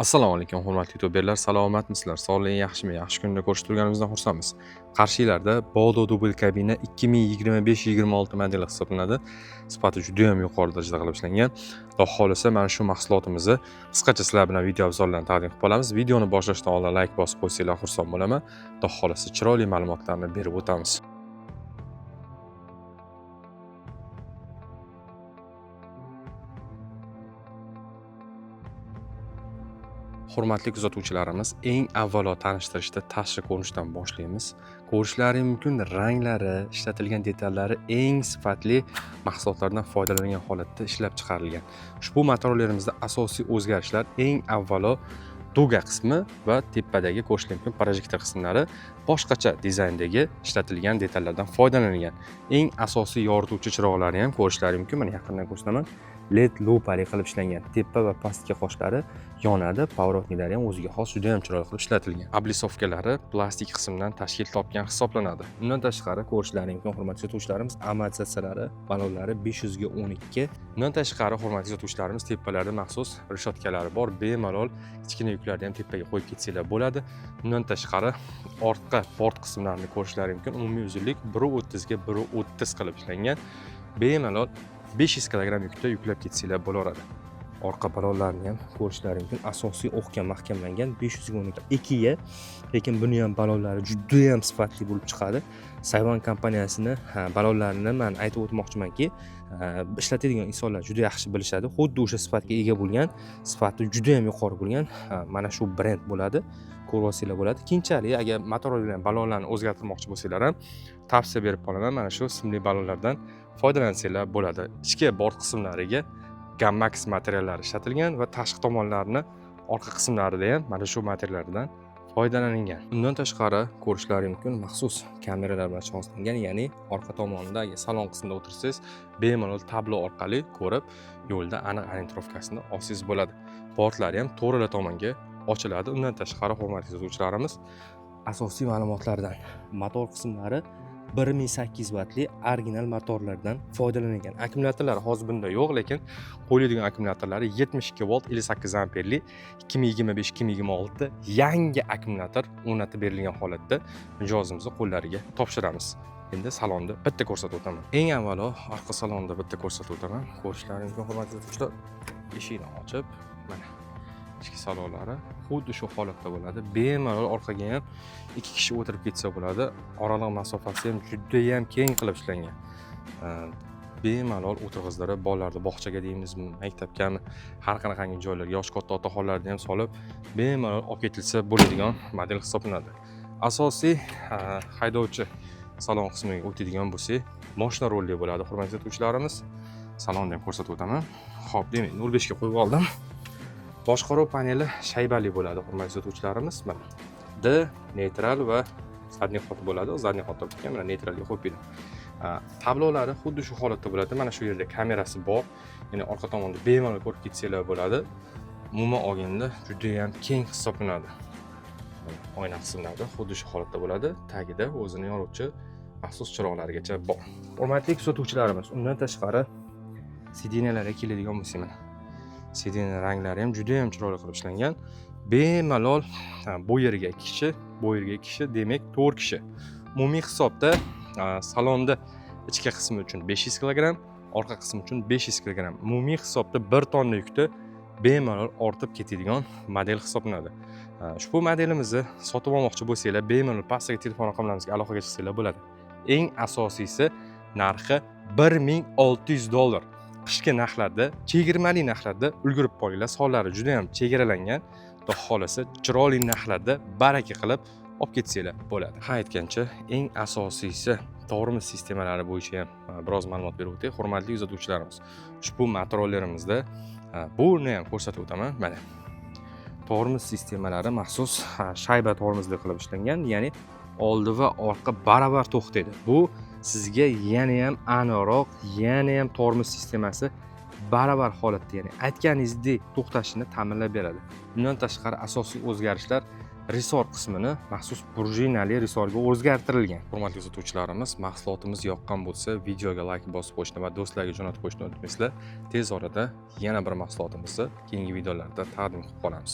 Assalomu alaykum, hurmatli youtuberlar, salomatmisizlar? Sog'lig'ing yaxshimi? Yaxshi kunda ko'rishib turganimizdan xursandmiz. Qarshinglarda Bodo dubl kabina 2025-26 modeli hisoblanadi. Sifati juda ham yuqori darajada qilib ishlangan. Xudo xohlasa, mana shu mahsulotimizni qisqacha sizlar bilan video abzorlarini taqdim qilib qolamiz. Videoni boshlashdan oldin like bosib qo'ysanglar xursand bo'laman. Xudo xohlasa, chiroyli ma'lumotlarni berib o'tamiz. Hurmatli kuzatuvchilarimiz, eng avvalo tanishtirishda tashqi ko'rinishdan boshlaymiz. Ko'rishlari mumkin, ranglari, ishlatilgan detallari eng sifatli mahsulotlardan foydalangan holatda ishlab chiqarilgan. Ushbu motorlarimizda asosiy o'zgarishlar eng avvalo duga qismi va tepadagi ko'rishlar mumkin projektor qismlari boshqacha dizayndagi ishlatilgan detallardan foydalanilgan. Eng asosiy yorituvchi chiroqlari ham ko'rishlari mumkin. Mana yaqindan ko'rsataman. LED lupali qilib ishlangan. Tepa va pastki qoshlari yonadi, поворотниклari ham o'ziga xos juda ham chiroyli qilib ishlatilgan. Обрисовка lari plastik qismdan tashkil topgan hisoblanadi. Undan tashqari Ko'rishlari mumkin, hurmatli kuzatuvchilarimiz, amortizatsiyalari, ballonlari 500 ga 12. Undan tashqari, hurmatli kuzatuvchilarimiz, tepalarda maxsus reshotkalari bor. Bemalol kichkina yuklarni ham tepaga qo'yib ketsanglar bo'ladi. Undan tashqari ortqa bort qismlarini ko'rishlari mumkin. Umumiy uzunlik 1.30 ga 1.30 qilib ishlangan. Bemalol 500 kilogramm yukda yuklab ketsanglar bo'laveradi. Orqa ballonlarini ham ko'rishlari mumkin. Asosiy o'qga mahkamlangan 500 ga 12 2ga, lekin buni ham ballonlari juda ham sifatli bo'lib chiqadi. Sayvan kompaniyasini ballonlarini men aytib o'tmoqchimanki, ishlatadigan insonlar juda yaxshi bilishadi. Xuddi o'sha sifatga ega bo'lgan, sifati juda ham yuqori bo'lgan mana shu brend bo'ladi. Ko'rib olsanglar bo'ladi. Keyinchalik agar motor bilan ballonlarni o'zgartirmoqchi bo'lsanglar ham tavsiya berib qolaman, mana shu simli ballonlardan foydalansanglar bo'ladi. Ichki bort qismlariga Gammax materiallari ishlatilgan va tashqi tomonlarini orqa qismlarida ham mana shu materiallardan foydalanilgan. Undan tashqari ko'rishlari mumkin, maxsus kameralar bilan jihozlangan, ya'ni orqa tomonida agar salon qismida o'tirsangiz, bemalol tablo orqali ko'rib, yo'lda aniq ориентировка sini olsangiz bo'ladi. Bortlari ham to'rala tomonga ochiladi. Undan tashqari, hurmatli kuzatuvchilarimiz, asosiy ma'lumotlardan motor qismlari 1800 vatli original motorlardan foydalanilgan. Akkumulyatorlar hozir bunda yo'q, lekin qo'yiladigan akkumulyatorlari 72 volt 58 amperli 2025-2026 yangi akkumulyator o'rnatib berilgan holatda mijozimizni qo'llariga topshiramiz. Endi salonni bitta ko'rsatib o'taman. Eng avvalo orqa salonni bitta ko'rsatib o'taman. Ko'rishlaringiz mumkin, hurmatli kuzatuvchilar, eshikni ochib, mana ichki salonlari xuddi shu holatda bo'ladi. Bemalol orqaga ham ikki kishi o'tirib ketsa bo'ladi. Oraliq masofasi ham juda ham keng qilib ishlangan. Bemalol o'tirg'izdirib, bolalarni bog'chaga deymizmi, maktabgami, har qanaqangi joylarga, yoshi katta otaxonlarni ham solib, bemalol olib ketilsa bo'ladigan model hisoblanadi. Asosiy haydovchi salon qismiga o'tadigan bo'lsak, moshina rolli bo'ladi, hurmatli kuzatuvchilarimiz. Salonni ham ko'rsatib o'taman. Xo'p, demak, 05 ga qo'yib oldim. Boshqaruv paneli shaybali bo'ladi, hurmatli kuzatuvchilarimiz. Mana D, neytral va задний ход bo'ladi. Задний ход turibdi, mana neytralga qo'yib berdim. Tablolari xuddi shu holatda bo'ladi. Mana shu yerda kamerasi bor. Ya'ni orqa tomonda bemalol ko'rib ketsanglar bo'ladi. Umuman olganda juda ham keng hisoblanadi. Mana oyna qismlari xuddi shu holatda bo'ladi. Tagida o'zini yoruvchi maxsus chiroqlarigacha bor. Hurmatli kuzatuvchilarimiz, undan tashqari сиденья larga keladigan bo'lsak, mana Сиденья ranglari ham juda ham chiroyli qilib ishlangan. Bemalol bu yerga ikki kishi, bu yerga ikki kishi, demak 4 kishi. Umumiy hisobda salonda ichki qismi uchun 500 kilogramm, orqa qismi uchun 500 kilogramm. Umumiy hisobda 1 tonna yukni bemalol ortib ketadigan model hisoblanadi. Ushbu modelimizni sotib olmoqchi bo'lsanglar, bemalol pastdagi telefon raqamlarimizga aloqaga chiqsanglar bo'ladi. Eng asosiysi narxi 1600 dollar. Qishki narxlarda, chegirmali narxlarda ulgurib qolinglar. Sonlari juda ham chegaralangan. Xudo xohlasa, chiroyli narxlarda baraka qilib olib ketsanglar bo'ladi. Ha, aytgancha, eng asosiysi tormoz sistemalari bo'yicha ham biroz ma'lumot berib o'tay. Hurmatli kuzatuvchilarimiz, ushbu motorlarimizda buni ham ko'rsatib o'taman. Mana tormoz sistemalari maxsus shayba tormozli qilib ishlangan, ya'ni oldi va orqa baravar to'xtaydi. Bu sizga yana ham aniqroq, yana ham tormoz sistemasi baravar holatda, ya'ni aytganingizdek to'xtashini ta'minlab beradi. Undan tashqari asosiy o'zgarishlar resor qismini maxsus prujinali resorga o'zgartirilgan. Hurmatli kuzatuvchilarimiz, mahsulotimiz yoqqan bo'lsa, videoga like bosib qo'yishni va do'stlarga jo'natib qo'yishni unutmaysizlar. Tez orada yana bir mahsulotimizni keyingi videolarda taqdim qilib qolamiz.